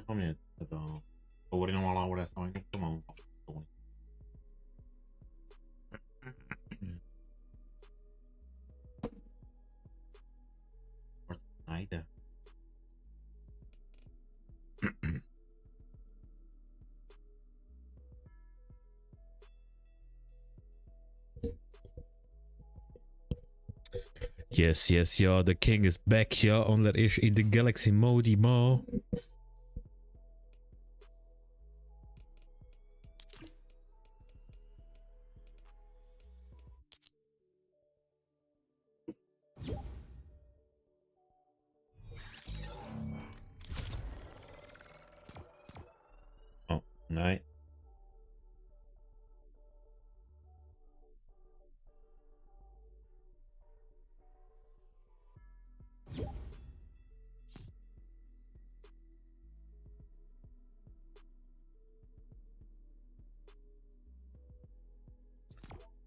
pamięć. To говорим мало уже самое никто мало. Найде. Yes, yes, ja, the king is back, ja, und er ist in der Galaxy Mode, ma. Oh, nej.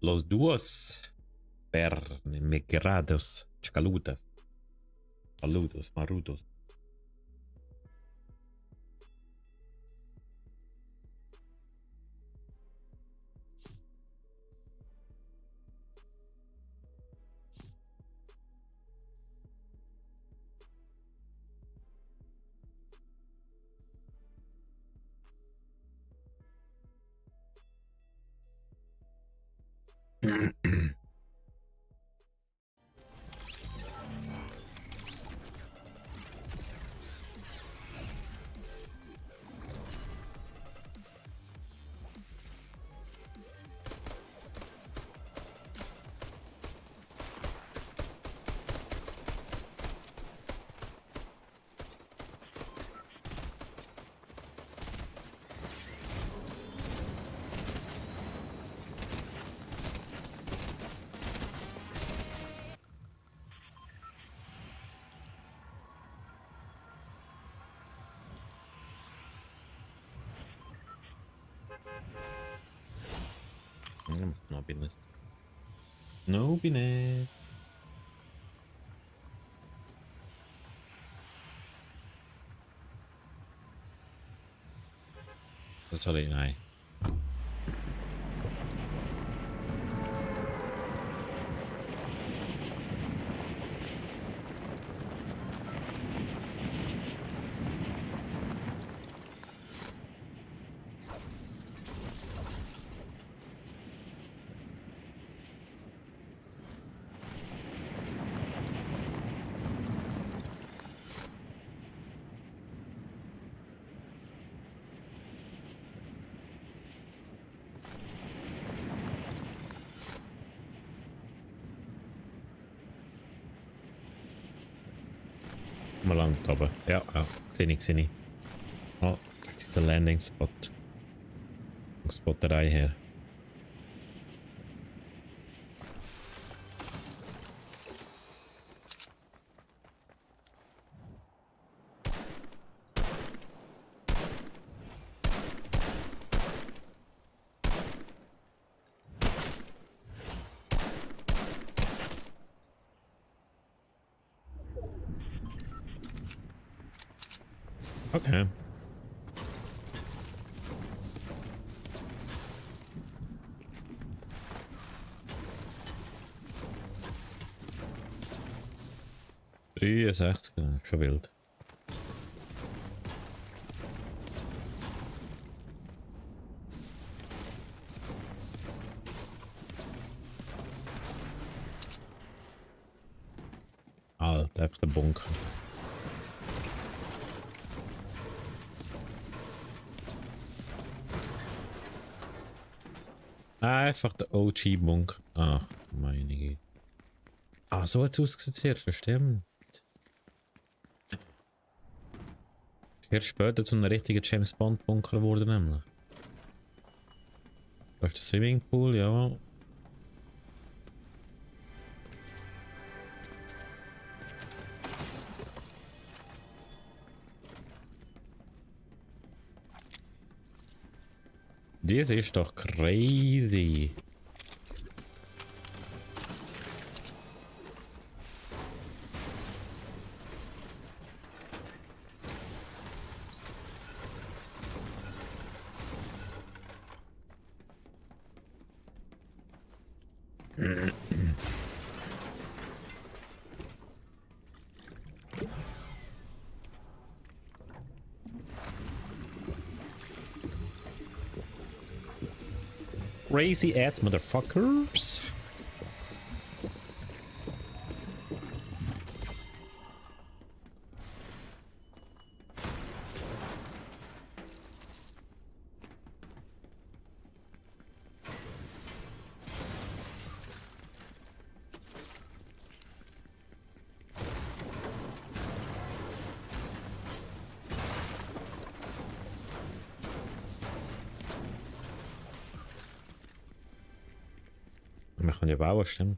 Los duos pernegrados chalutas. Saludos, marudos. Snobiness. Snobiness. Sorry, nej. Maar lang toppen. Ja, ja. Sehe ich. Oh, the landing spot. Spot that I hear. Okay. Schon wild. Alter, einfach der Bunker. Einfach der OG-Bunker. Ach, meine Güte. Ah, so hat es ausgesehen zuerst, das stimmt. Erst später zu einem richtigen James Bond-Bunker geworden, nämlich. Da ist der Swimmingpool, ja. Das ist doch crazy. Crazy ass motherfuckers. Wir können ja bauen, stimmt.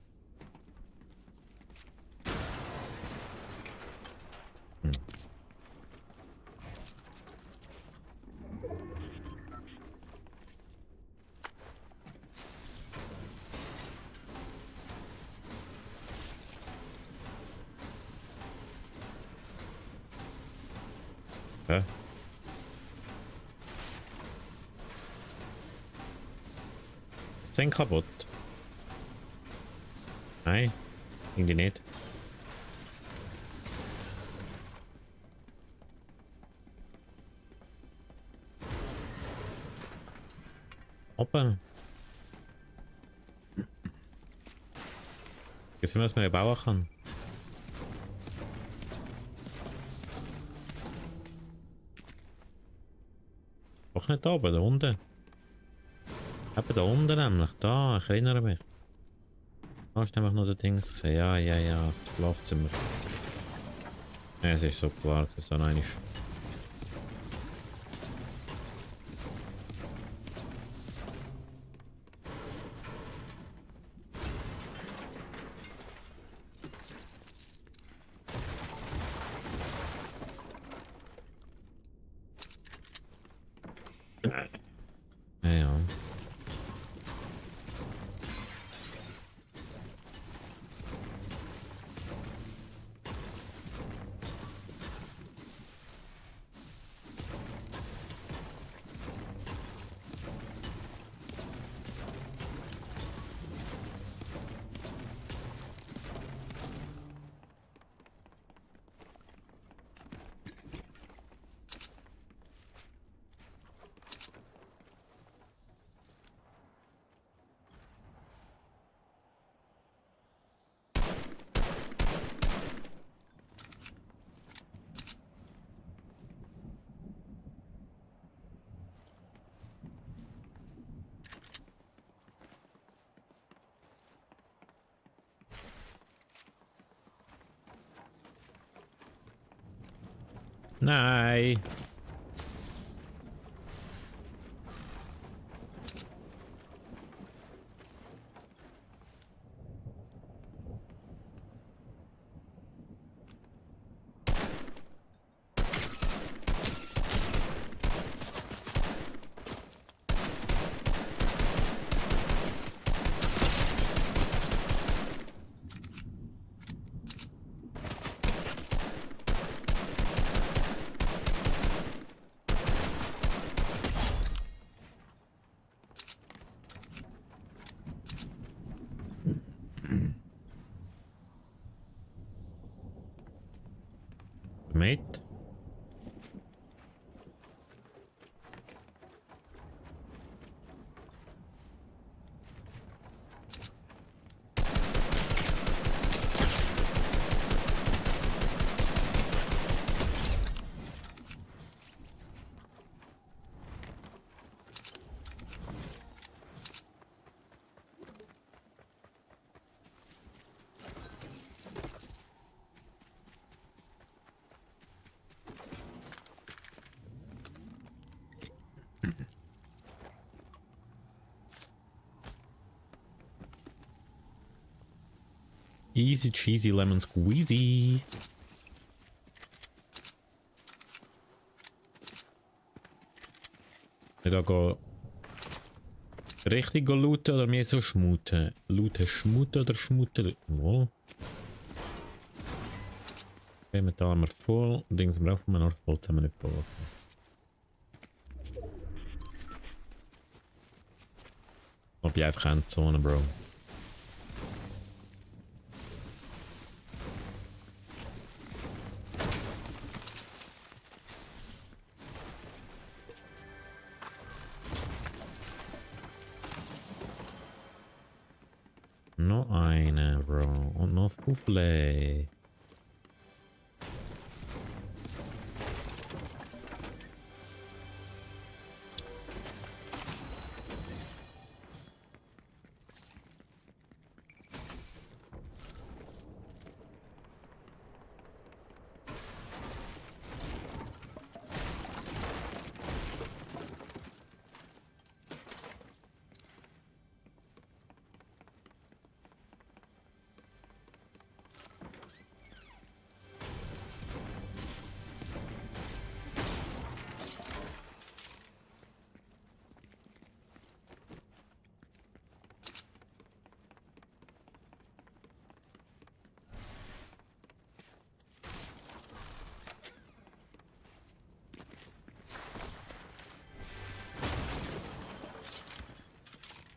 Ja. Ist denn kaputt? Nein, irgendwie nicht. Opa. Jetzt sehen wir, was man bauen kann. Doch nicht da oben, da unten. Eben da unten nämlich, da, ich erinnere mich. Da ist nämlich noch der Dings gesehen. Ja, das Schlafzimmer. Ja, es ist so klar, dass da noch eine ist. Ja. Nein. Mate. Easy cheesy lemon squeezy. Da go richtig go looten oder mehr so schmuten? Looten, schmuten oder schmuten? Wohl. Okay, mit da haben wir voll. Dings wir auf, noch voll haben wir nicht voll. Ob ich einfach Endzone, Bro. Noch eine, Bro. Und noch Fufle.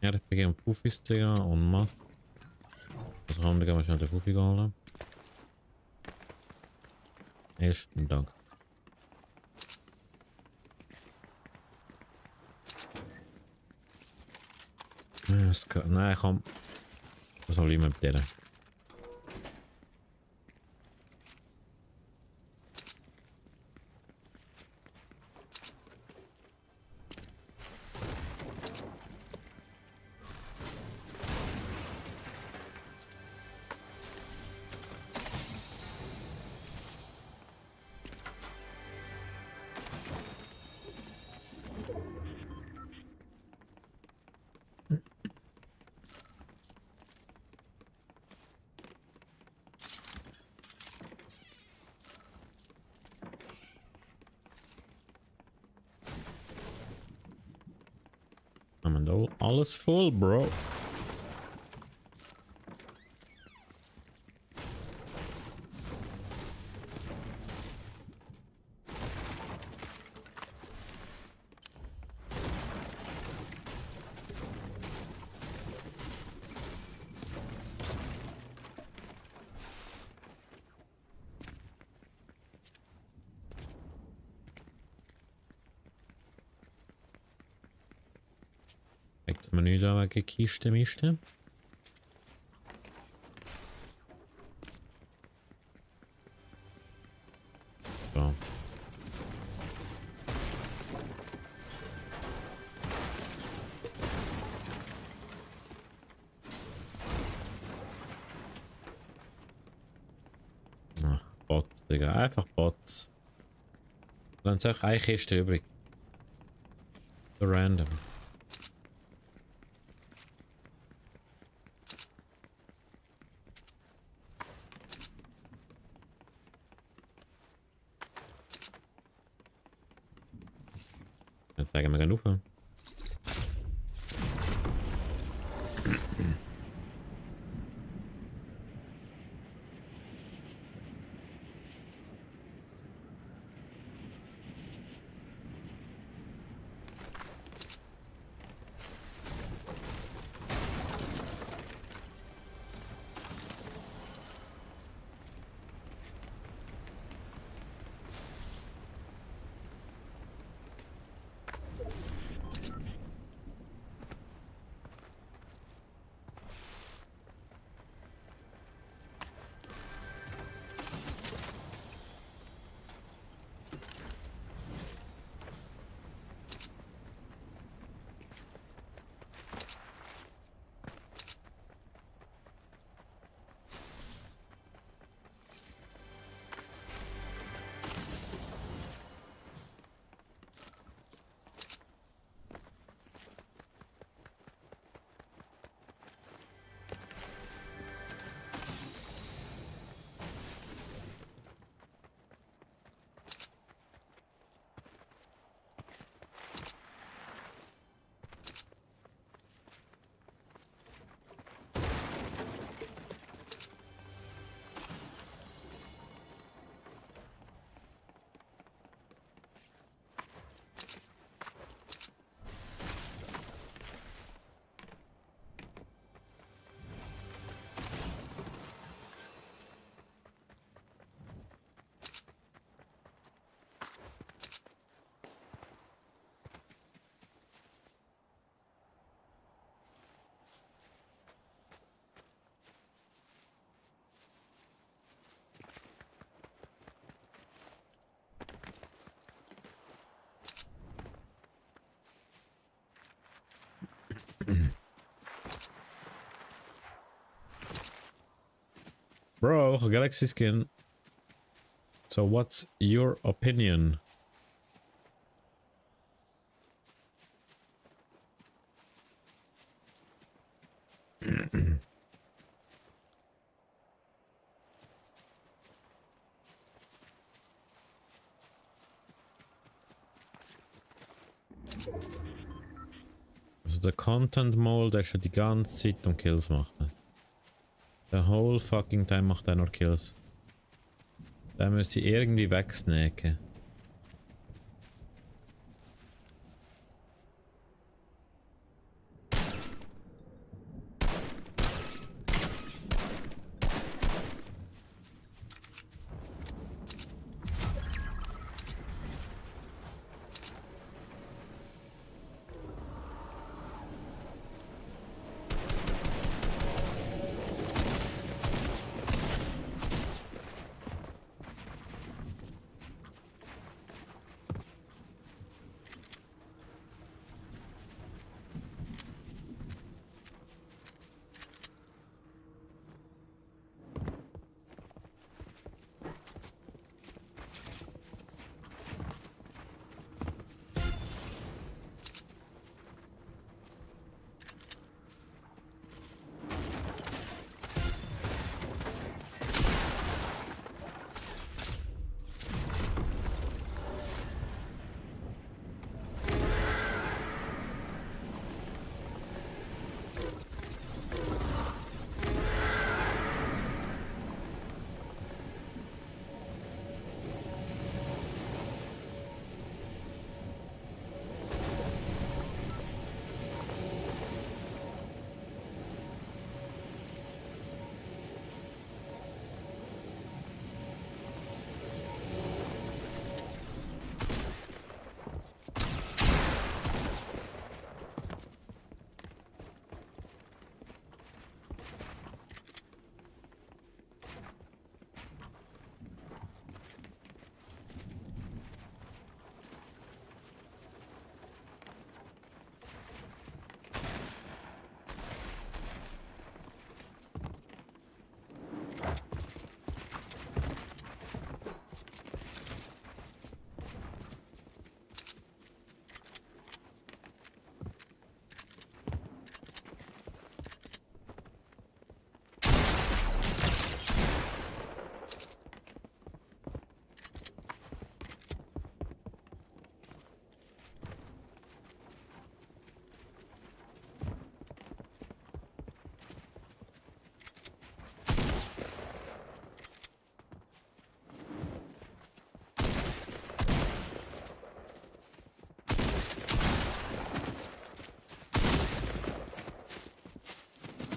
Ja, ich bin am Fufis, Digga, und Mast. Also komm, Digga, mal schnell den Fufi holen. Ersten Dank. Nein, komm. Was soll ich mit der? Haben wir da alles voll, Bro. Legt man nicht an wegen Kiste, Miste. So. Ach, Bots, Digga. Einfach Bots. Dann ist auch eine Kiste übrig. So random. Jetzt zeigen wir genug. Bro, Galaxy Skin. So what's your opinion? Also der Content Mole, der ist schon die ganze Zeit um Kills machen. The whole fucking time macht er nur Kills. Da müsste ich irgendwie wegsnacken.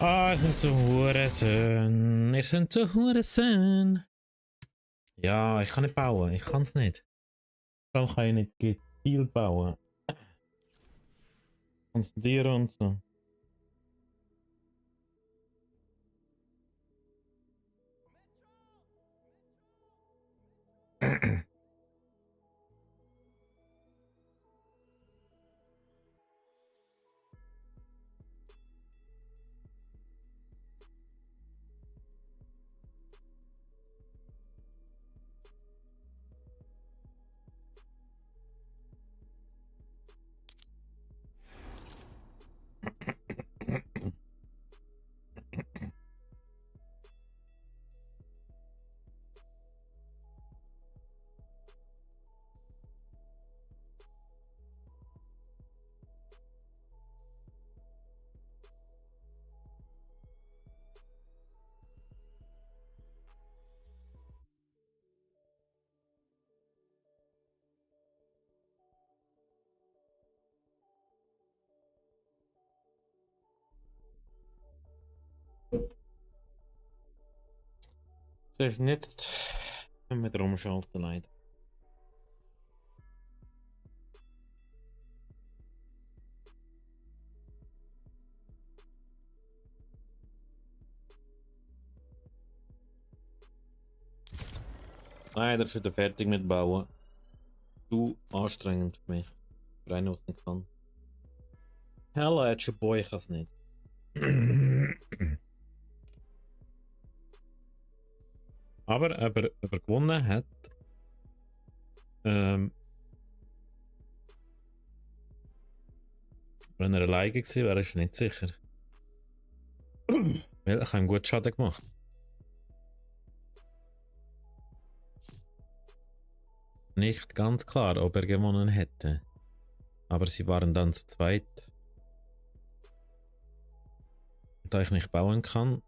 Ah, wir sind zu Hurensohn. Wir sind zu Hurensohn. Ja, ich kann nicht bauen. Ich kann es nicht. Warum kann ich nicht gezielt bauen? Konzentrieren und so. Das ist nicht mit rumschalten, leider. Leider ist wieder fertig mit Bauen. Zu anstrengend für mich. Für einen, was nicht kann. Hello, Edge Boy, ich kann's nicht. Aber ob er gewonnen hat, wenn er alleine gewesen wäre, ist er nicht sicher. Weil ich habe gut Schaden gemacht. Nicht ganz klar, ob er gewonnen hätte. Aber sie waren dann zu zweit. Und da ich nicht bauen kann,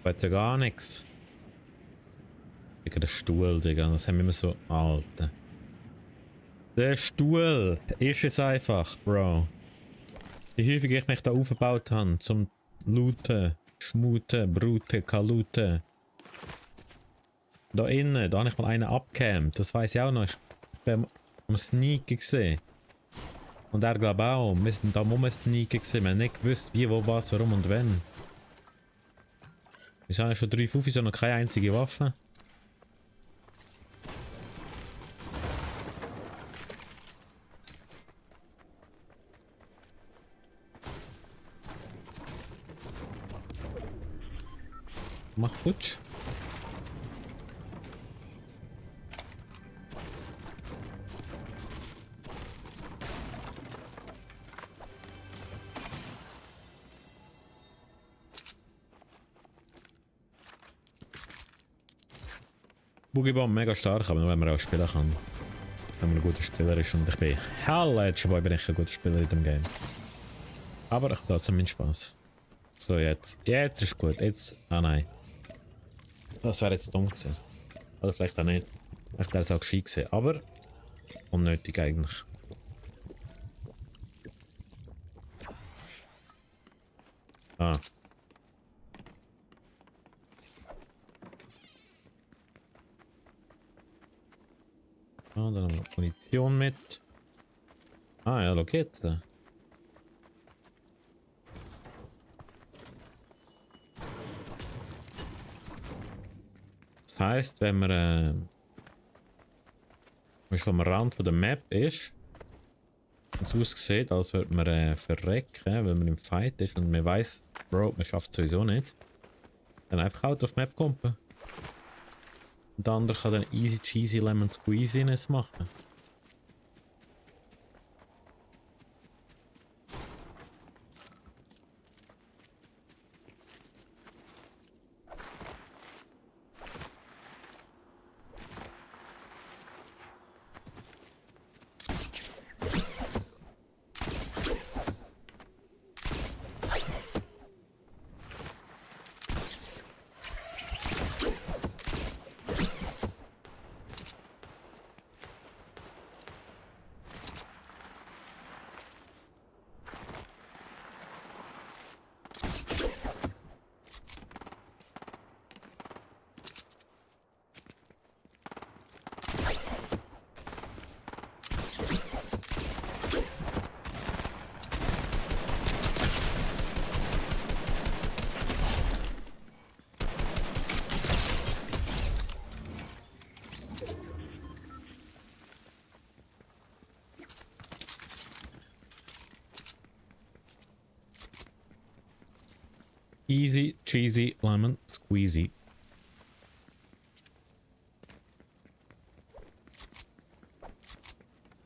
weiter gar nichts. Digga, der Stuhl, Digga, das haben wir immer so alte. Der Stuhl ist es einfach, Bro. Wie häufig ich mich da aufgebaut habe, zum Looten, Schmuten, Bruten, Kaluten. Da innen, da habe ich mal einen abgecampt, das weiß ich auch noch. Ich bin am Sneaken gesehen. Und er glaube auch, wir sind da am Sneaken gesehen, wir haben nicht gewusst, wie, wo, was, warum und wenn. Wir haben schon 3 Fufis und noch keine einzige Waffe. Mach gut. Boogie Bomb mega stark, aber nur wenn man auch spielen kann. Wenn man ein guter Spieler ist und ich bin Boy, bin ich ein guter Spieler in dem Game. Aber ich lasse meinen Spaß. So, jetzt. Jetzt ist gut. Jetzt. Ah nein. Das wäre jetzt dumm gewesen. Oder vielleicht auch nicht. Vielleicht wäre es auch gescheit gewesen. Aber unnötig eigentlich. Ah. Ah, dann haben wir Munition mit. Ah ja, da geht's. Das heisst, wenn man am Rand von der Map ist, und es aussieht, als würde man verrecken, wenn man im Fight ist und man weiß, Bro, man schafft es sowieso nicht, dann einfach out auf die Map kommen. Und der andere kann dann easy cheesy lemon squeezy machen. Easy, cheesy, lemon, squeezy.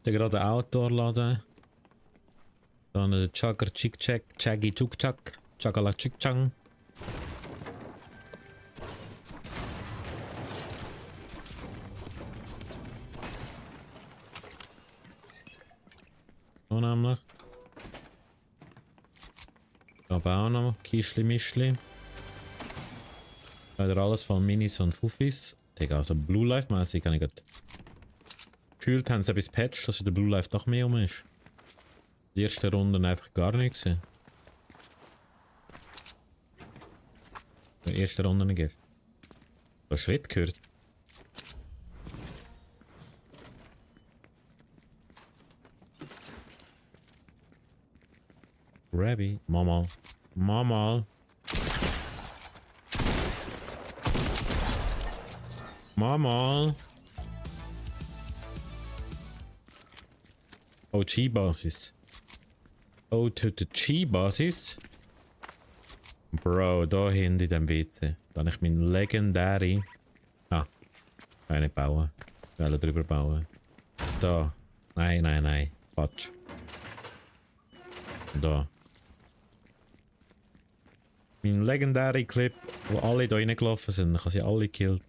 Der gerade Outdoor laden. Dann der Chugger Chick Chack, Chaggy Chuk Chak, Chagala Chick Chang. So nämlich. Aber auch noch Kischli Mischli. Wieder alles von Minis und Fuffis. Digga, also Blue Life mäßig habe ich gerade gefühlt, haben sie etwas patcht, dass wieder Blue Life doch mehr um ist. Die erste Runde einfach gar nichts. Die erste Runde nicht gibt. Du hast Schritt gehört. Rabbi, Mama. Mama. Mama. OG-Basis. Oh, to the G-Basis. Bro, da hinten in dem WC. Da habe ich mein legendäre... Ah, kann ich nicht bauen. Ich will drüber bauen. Da. Nein, nein, nein. Quatsch. Da. Mein legendärer Clip, wo alle da reingelaufen sind. Ich habe sie alle gekillt.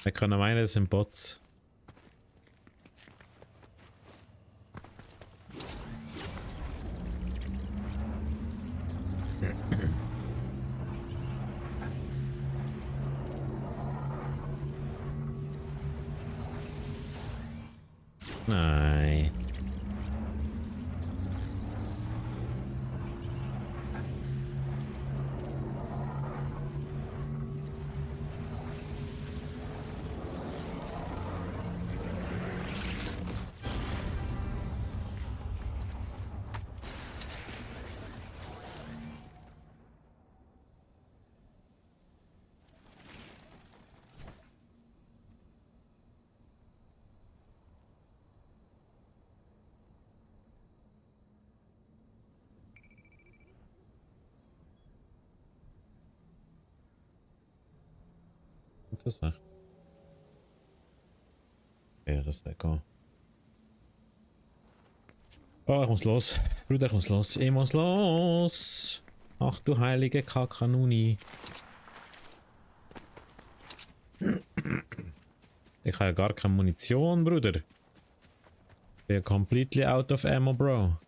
Wir können meinen, das sind Bots. Nein. Interessant. Ja, das ist egal. Oh, ich muss los. Bruder, ich muss los. Ich muss los. Ach du heilige Kakanuni. Ich habe ja gar keine Munition, Bruder. Ich bin completely out of ammo, Bro.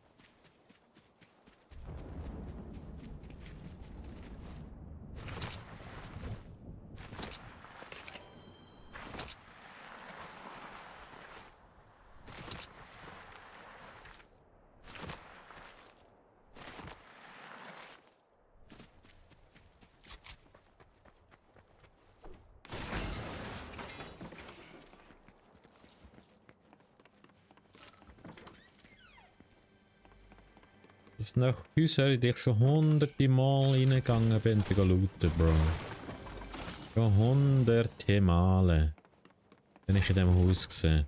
Das sind noch Häuser, in die ich schon hunderte Mal reingegangen bin, zu looten, Bro. Schon hunderte Male bin ich in diesem Haus gesehen.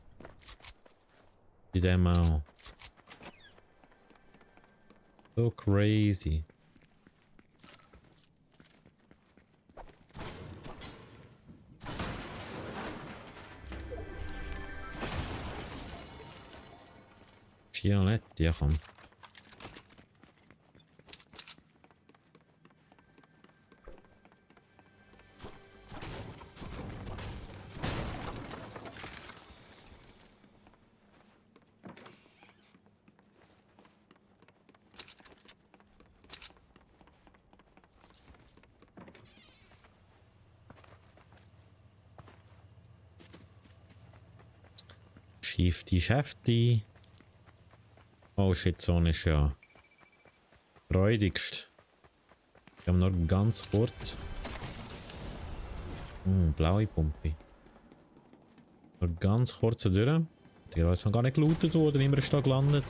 In dem auch. So crazy. Violett, ja komm. Schifti, Schäfti. Oh shit, Zone ist ja freudigst. Ich habe noch ganz kurz. Blaue Pumpe. Noch ganz kurz durch. Der ist noch gar nicht gelootet worden, immer ist da gelandet.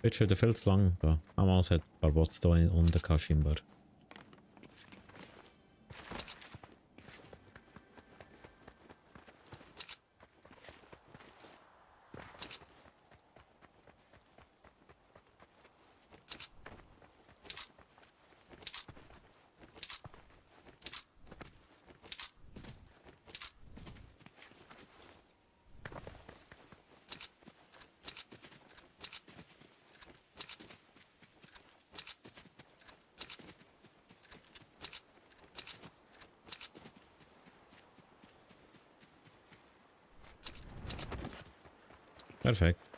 Wird schon wieder viel zu lang da. Damals hat ein paar Bots da unten gehabt, scheinbar. Perfekt.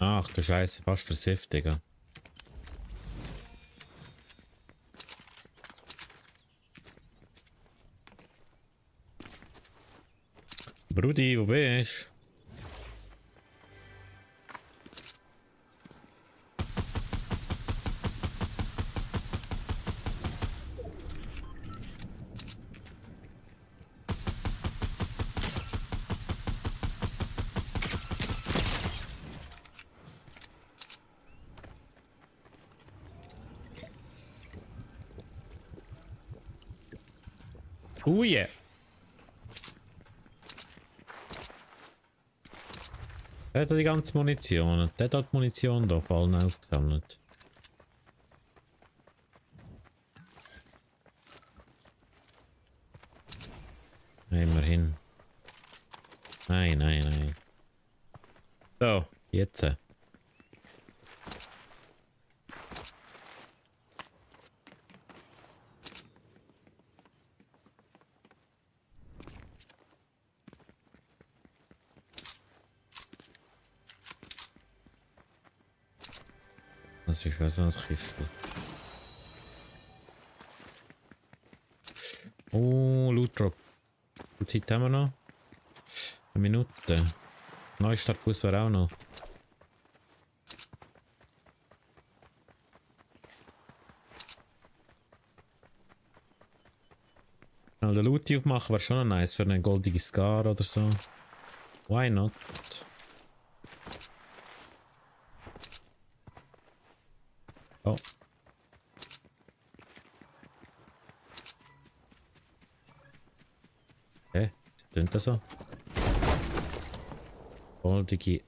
Ach du Scheiße, fast versifft, Digga. Brudi, wo bist du? Yeah. Der hat die ganze Munition. Der hat die Munition da vor allem aufgesammelt. Immerhin. Nein, nein, nein. So, jetzt. Das ist was ein Kistchen. Oh, Loot Drop. Wie viel Zeit haben wir noch? Eine Minute. Neustartbus wäre auch noch. Den Loot aufmachen wäre schon noch nice für eine goldige Scar oder so. Why not? Oh. Okay, klingt das so? Goldige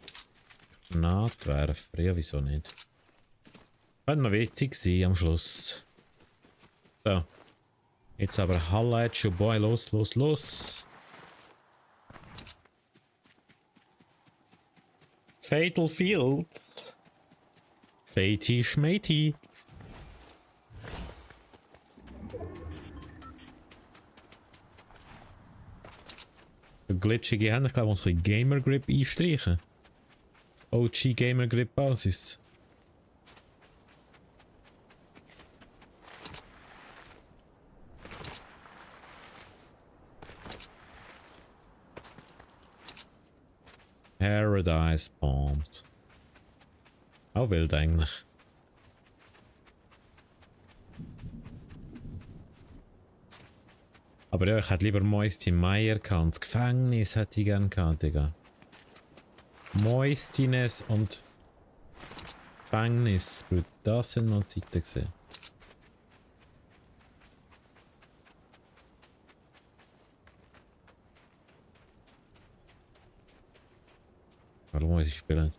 Nahtwerfer, ja wieso nicht? Könnte noch witzig sein am Schluss. So. Jetzt aber Highlight schon boy, los, los, los. Fatal Field. Fatey Schmatey. Glitchige Hände, ich glaube, uns ein Gamer Grip einstreichen. OG Gamer Grip Basis. Paradise Bombs. Auch wild eigentlich. Aber ja, ich hätte lieber Moisty Meyer gehabt. Das Gefängnis hätte ich gerne gehabt, Digga. Moistiness und Gefängnis. Gut, das sind noch Zeiten gesehen. Warum muss ich spielen?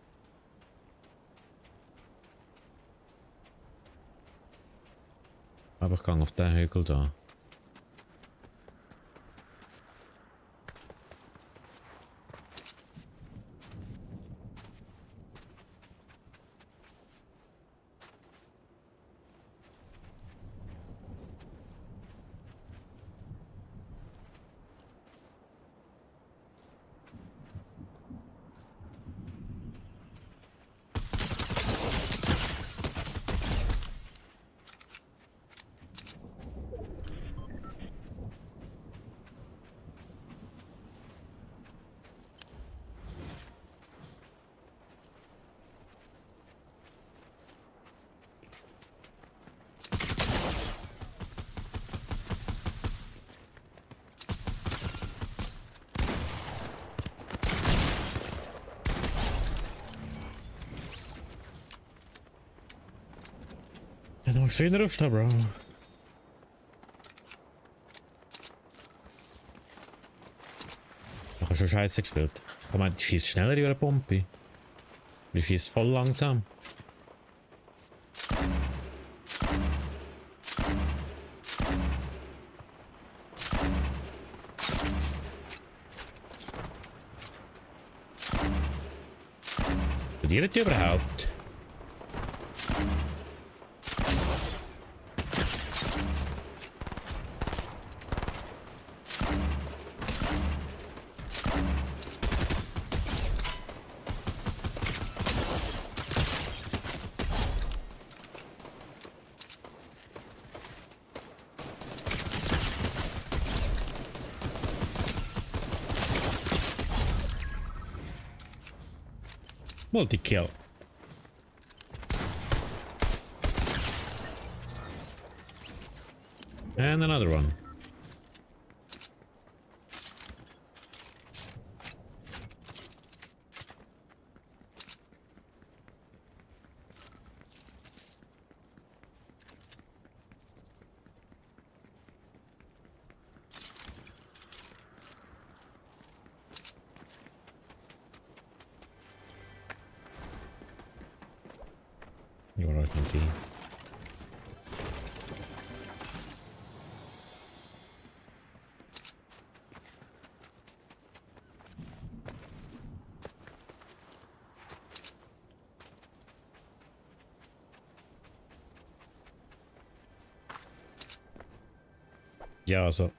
Aber ich gehe auf den Hügel da. Ja, du musst wieder aufstehen, Bro. Ich habe schon scheiße gespielt. Ich meine, die schießt schneller über eine Pumpe. Die schießt voll langsam. Studiert die überhaupt? Multi-kill. And another one. You're right, indeed. Ja, also.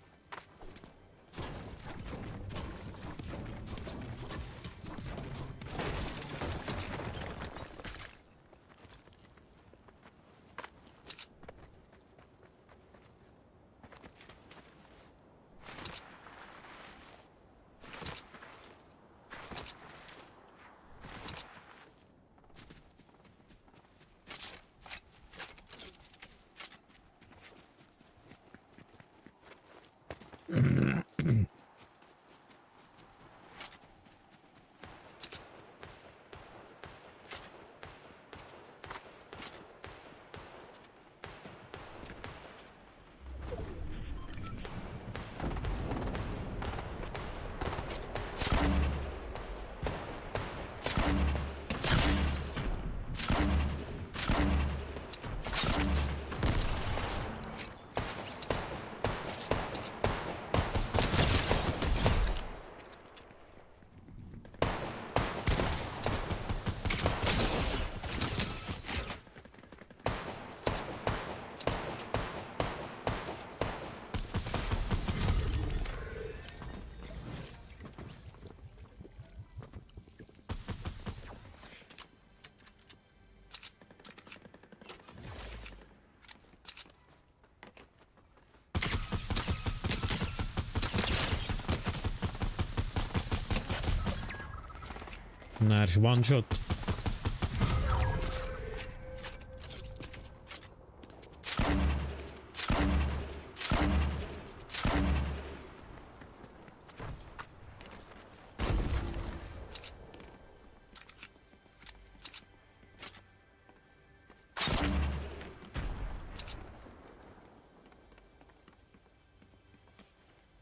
Nice one shot.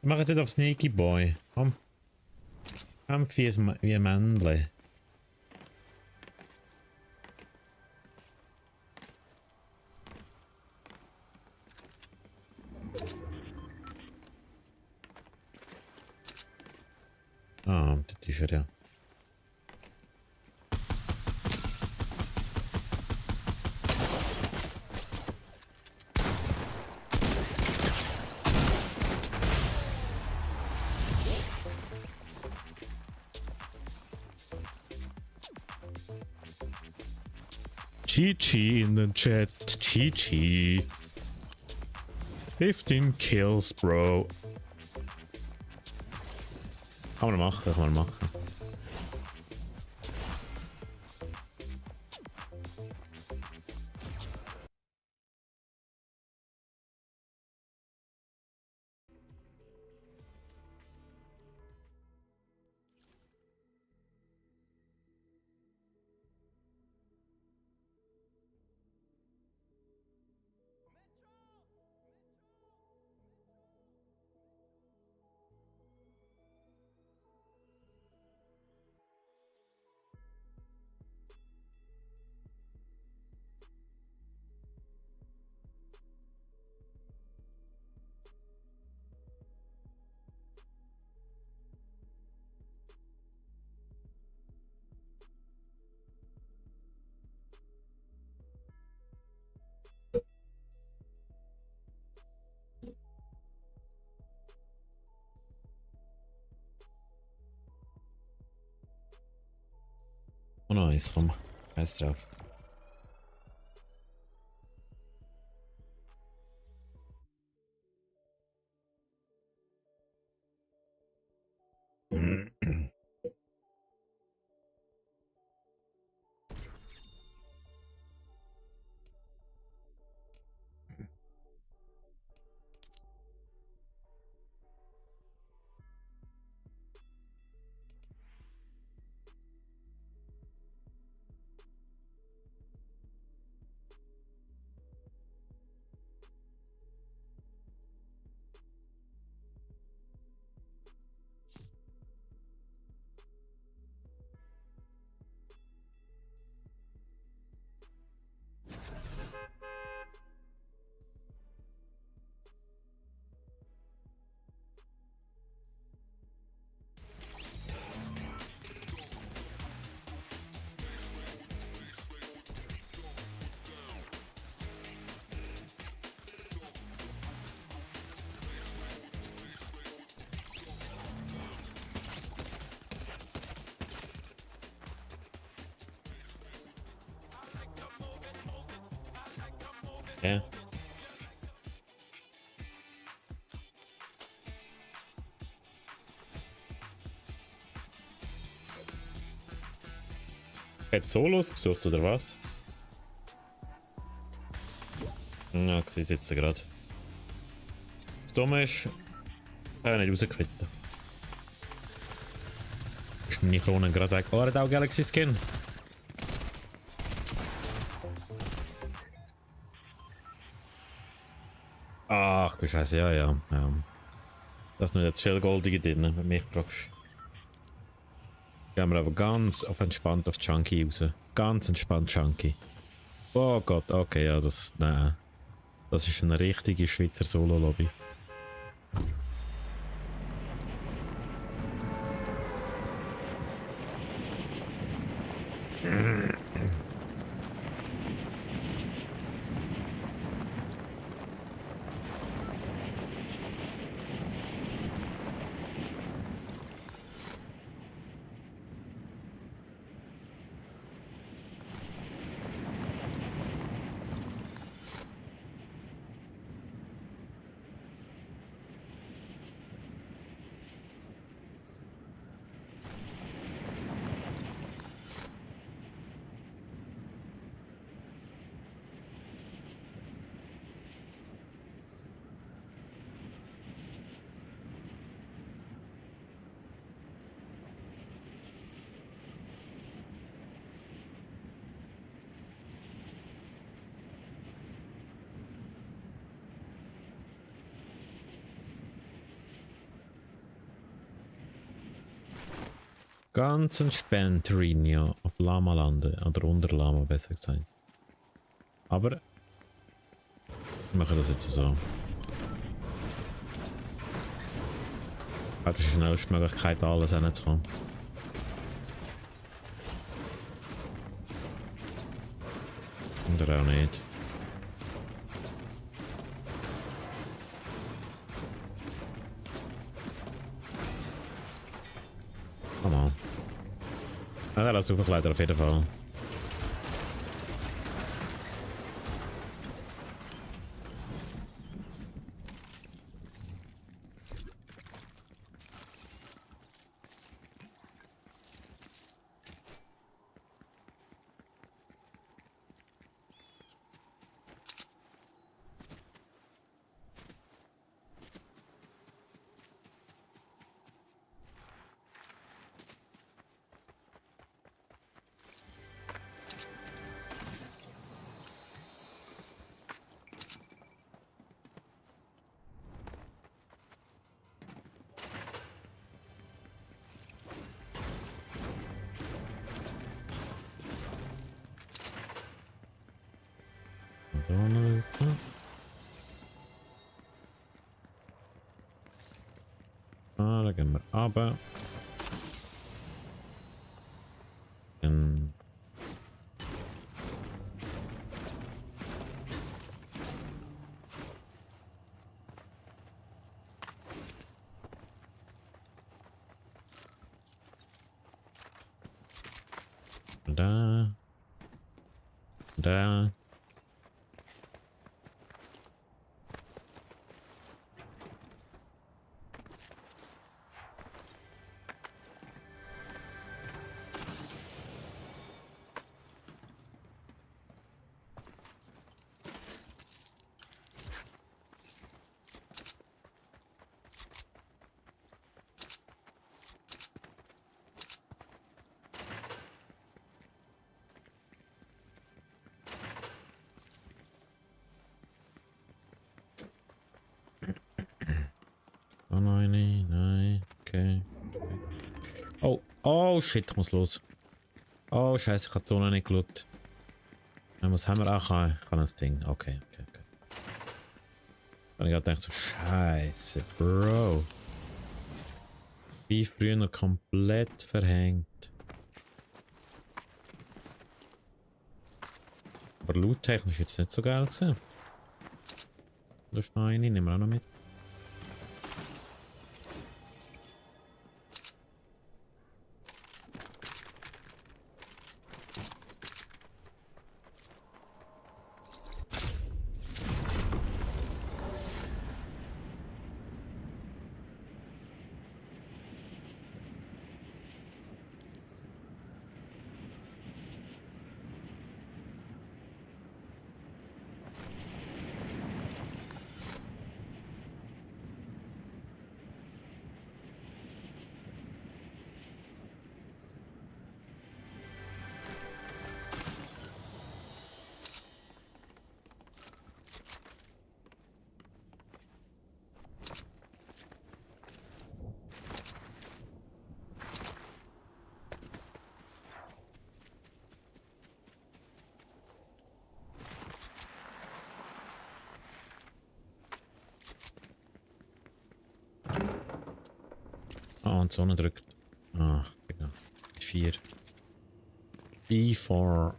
Wir machen es nicht auf Sneaky Boy. Komm. Kämpf wie ein Männle. Ah, das ist er ja. Chi in the chat. Chi. 15 kills, bro. Kann man machen, kann man machen. Oh nice, komm. Scheiß drauf. Ja. Hat Solos gesucht oder was? Ja, ich sehe es jetzt gerade. Das Dumme ist, ich kann nicht rausquitten. Ist meine Krone gerade weg. Oh, er hat auch Galaxy Skin. Ach du Scheiße, ja. Das ist noch der Chill-Goldige drin, wenn du mich fragst. Gehen wir aber ganz auf entspannt auf Chunky raus. Ganz entspannt Chunky. Oh Gott, okay, ja, nein. Das ist eine richtige Schweizer Solo-Lobby. ganz entspannt Rinio auf Lama landen. Oder unter Lama, besser gesagt. Aber wir machen das jetzt so. Das ist die schnellste Möglichkeit, alles hinzukommen. Oder auch nicht. Come on. Ja, der lässt aufgekleidet auf jeden Fall. Ah, da gehen wir runter. Dann da. Da. Oh nein, nein, okay. Oh, oh shit, ich muss los. Oh scheiße, ich habe die Zone nicht geschaut. Was haben wir auch? Ich kann das Ding. Okay. Und ich habe gedacht so, scheiße, Bro. Wie früher komplett verhängt. Aber loottechnisch jetzt nicht so geil gesehen. Da ist noch eine, nehmen wir auch noch mit. Ah, und die Sonne drückt. Ah, genau. 4. B4.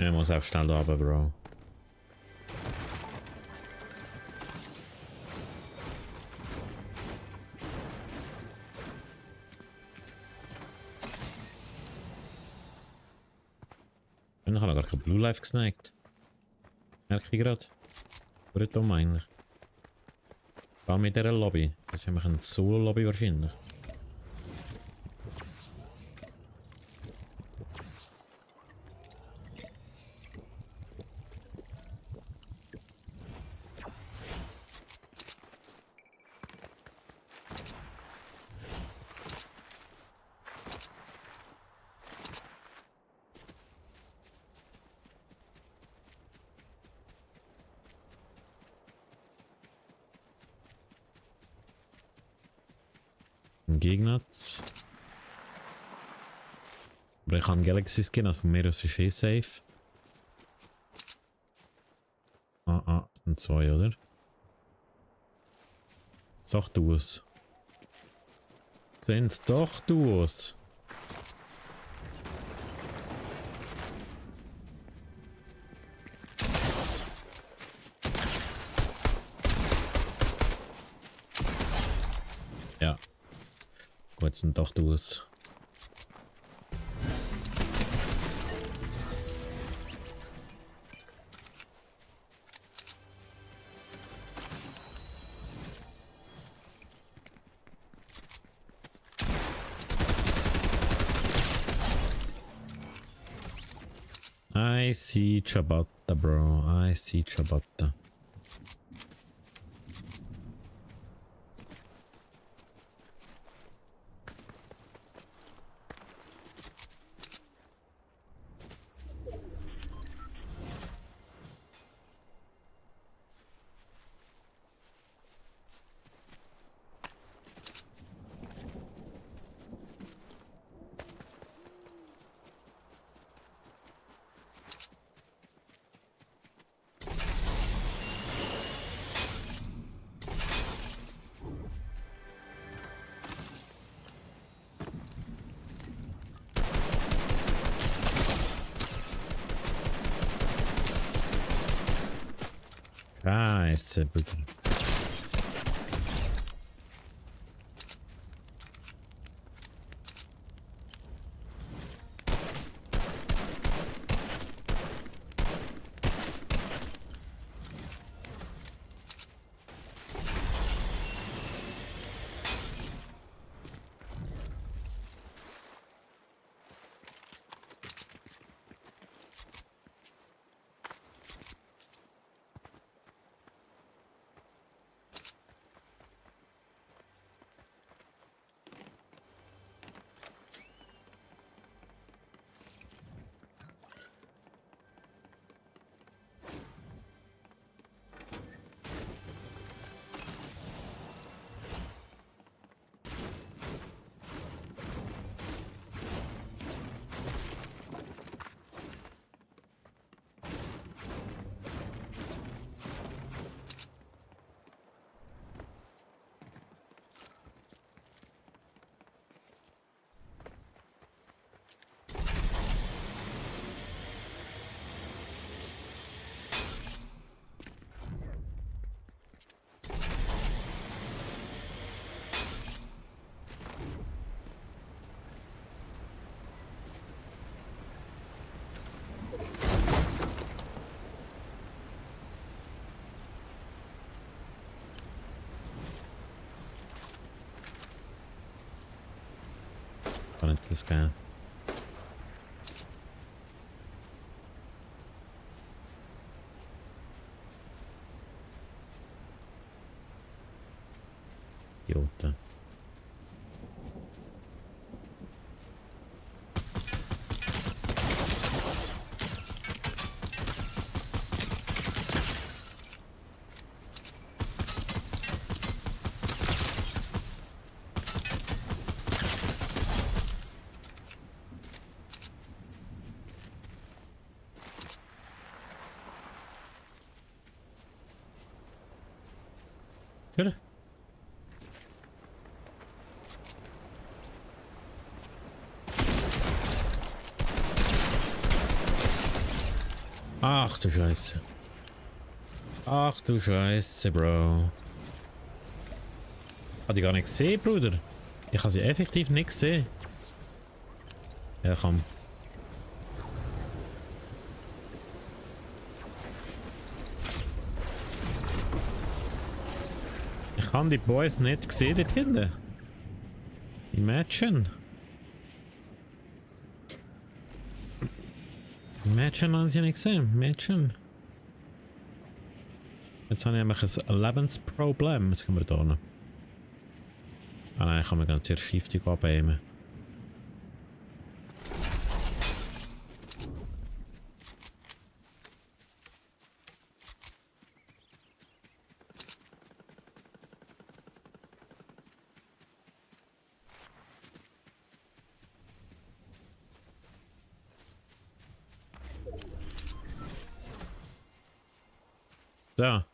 Ich muss auch schnell runter, Bro. Ich habe noch gar kein Blue Life gesnackt. Merke ich gerade. Oder dumm eigentlich. Vor allem mit dieser Lobby. Das ist nämlich eine Solo-Lobby wahrscheinlich. Ein Gegner. Aber ich habe Galaxy Skin, also von mir aus ist eh safe. Sind zwei, oder? Sag du es. Sind's doch du es. Ja. Gut, sind doch du es. I see Ciabatta, bro. I see Ciabatta. Scheiße, bitte. Kann nicht das gehen. Idioten. Gut. Ach du Scheiße. Ach du Scheiße, Bro. Ich habe die gar nicht gesehen, Bruder. Ich habe sie effektiv nicht gesehen. Ja, komm. Ich habe die Boys nicht gesehen dort hinten. Imagine. Imagine haben sie nicht gesehen. Imagine. Jetzt habe ich nämlich ein Lebensproblem. Was können wir da noch? Ah nein, ich kann mir ganz zuerst Shifting abheben. Da.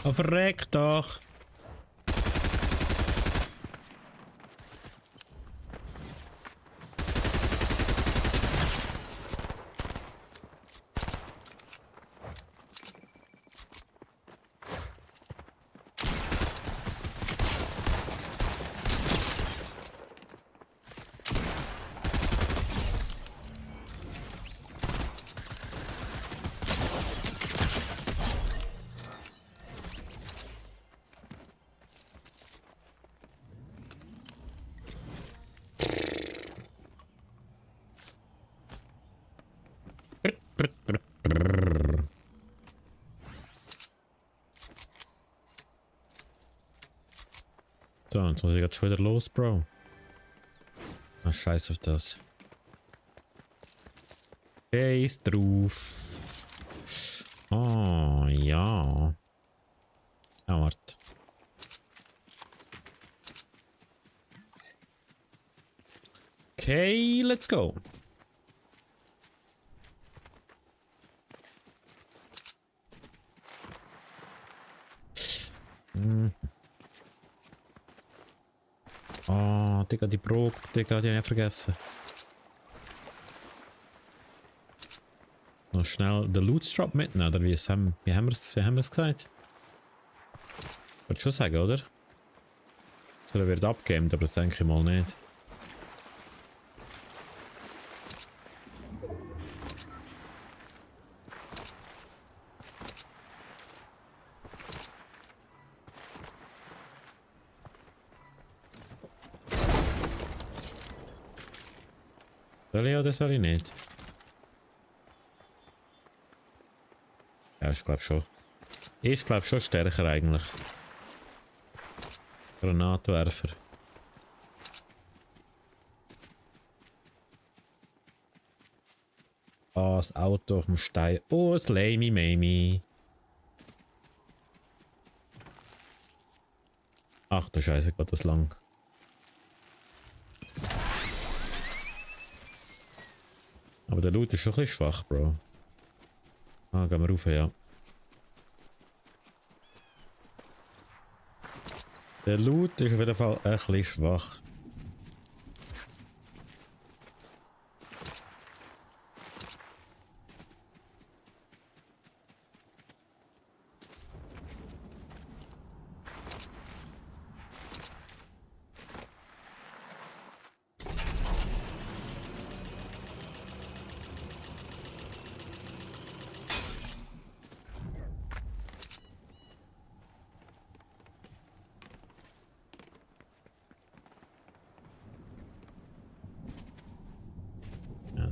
Oh, verreck doch! So, jetzt muss ich jetzt schon wieder los, Bro. Ah, scheiß auf das. Face drauf. Oh, ja. Ah, warte. Okay, let's go. Oh, Digga, die Brot, Digga, die habe ich vergessen. Noch schnell den Loot-Drop mitnehmen, oder wie haben wir es gesagt? Würde schon sagen, oder? So, der wird abgegeben, aber das denke ich mal nicht. Soll ich oder soll ich nicht? Ja, ich glaube schon. Ich glaube schon stärker eigentlich. Granatwerfer. Ah, das Auto auf dem Stein. Oh, das Lamey Mamey. Ach du Scheiße, geht das lang. Aber der Loot ist schon ein bisschen schwach, Bro. Ah, gehen wir rauf, ja. Der Loot ist auf jeden Fall ein bisschen schwach.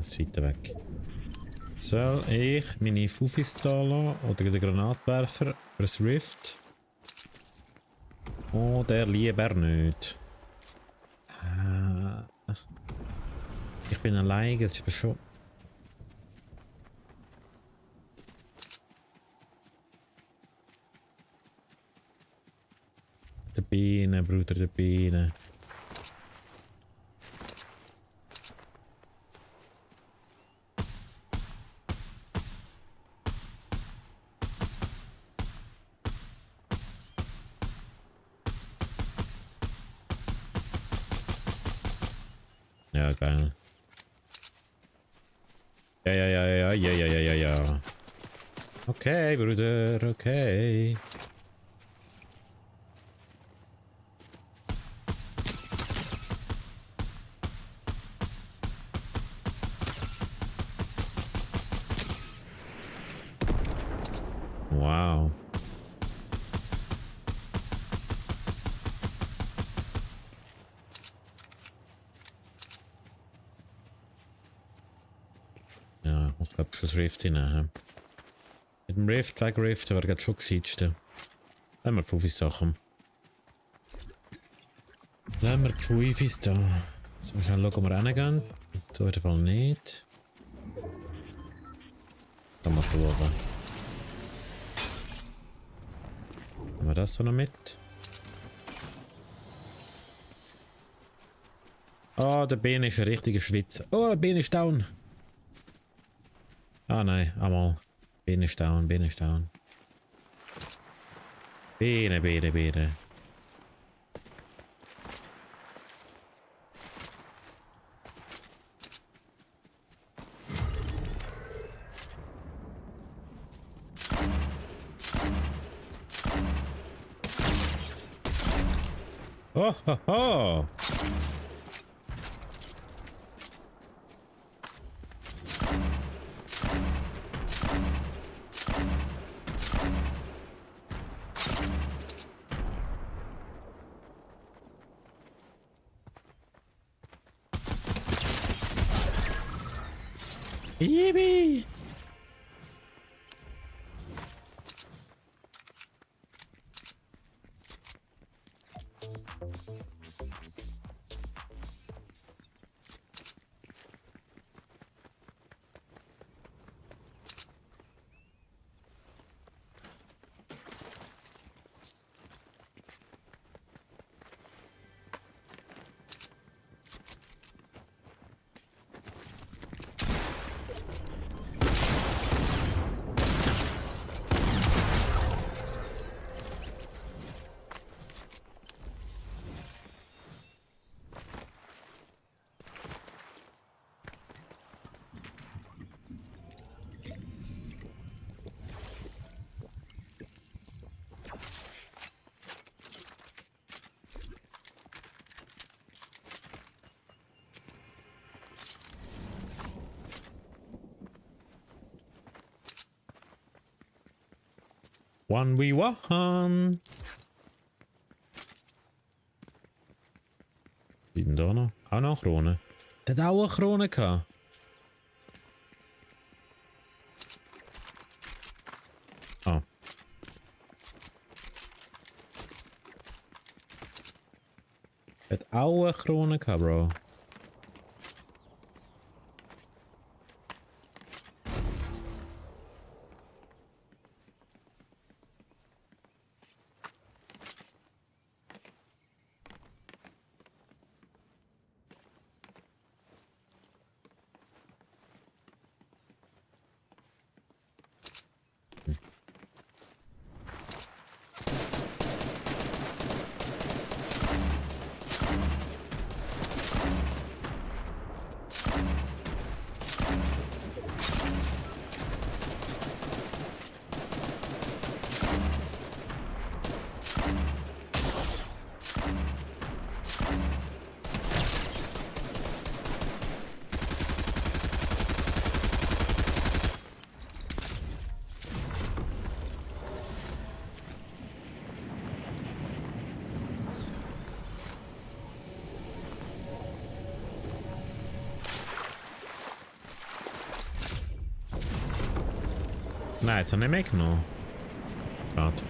Seite weg. Soll ich meine Fufis da lassen oder den Granatwerfer für das Rift? Oder lieber nicht? Ich bin allein, es ist schon. Der Biene, Bruder, der Biene. Ja, geil. Ja. Okay, Bruder, okay. Wow. Ja, ich muss glaube ich das Rift hinein. Mit dem Rift, wegen Rift, wäre gerade schon gescheitste. Lassen wir die Fufis Sachen. Lassen wir die Fufis da. So, wir schauen, ob wir reingehen. So jeden Fall nicht. Kann man so oben. Haben wir das so noch mit? Oh, der Ben ist ein richtiger Schwitzer. Oh, der Ben ist down. Ah nein, einmal. Ben ist down, Ben ist down. Bene, Bene, Bene. Oh, ho, ho. Yippie! One we one. Die denn da noch? Auch noch eine Krone. Der hat auch eine Krone gehabt. Ah. Der hat auch eine Krone gehabt, Bro. Nein, jetzt habe ich nicht mitgenommen. Schade.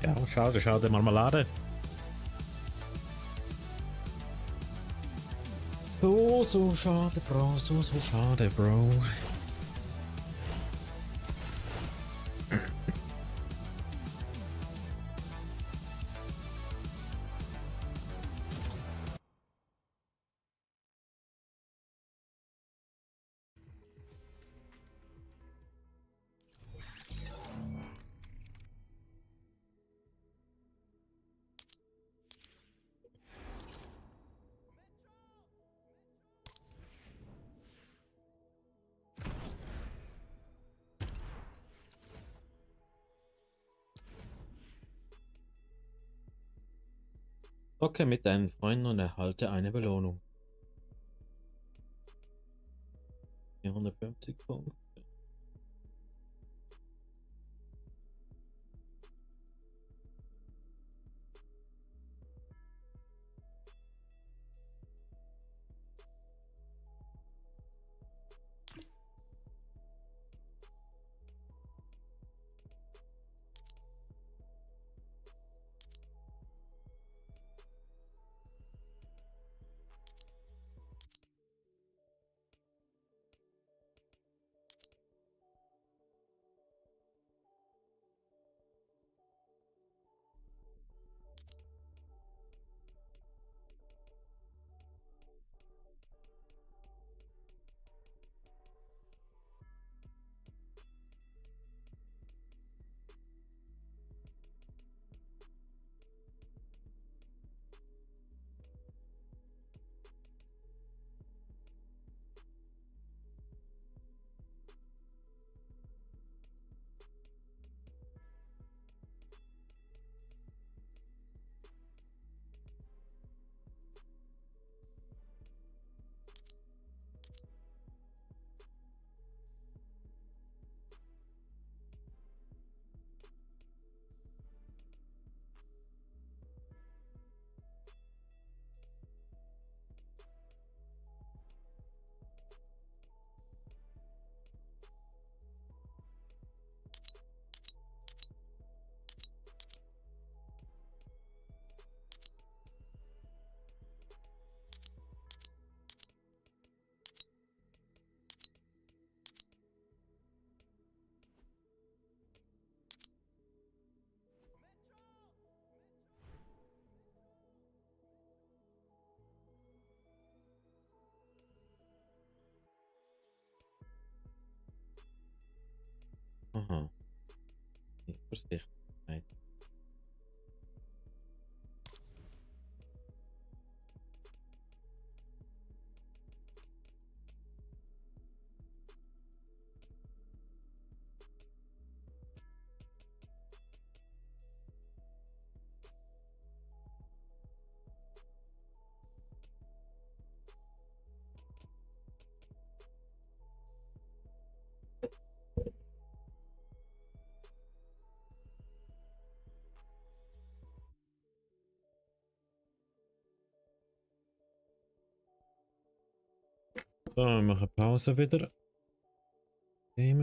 Ja, schade, schade, Marmelade. Oh, so schade, Bro, so schade, Bro. Zocke mit deinen Freunden und erhalte eine Belohnung. 450 Punkte. Übersichtlichkeit. So, wir machen Pause wieder. Themen.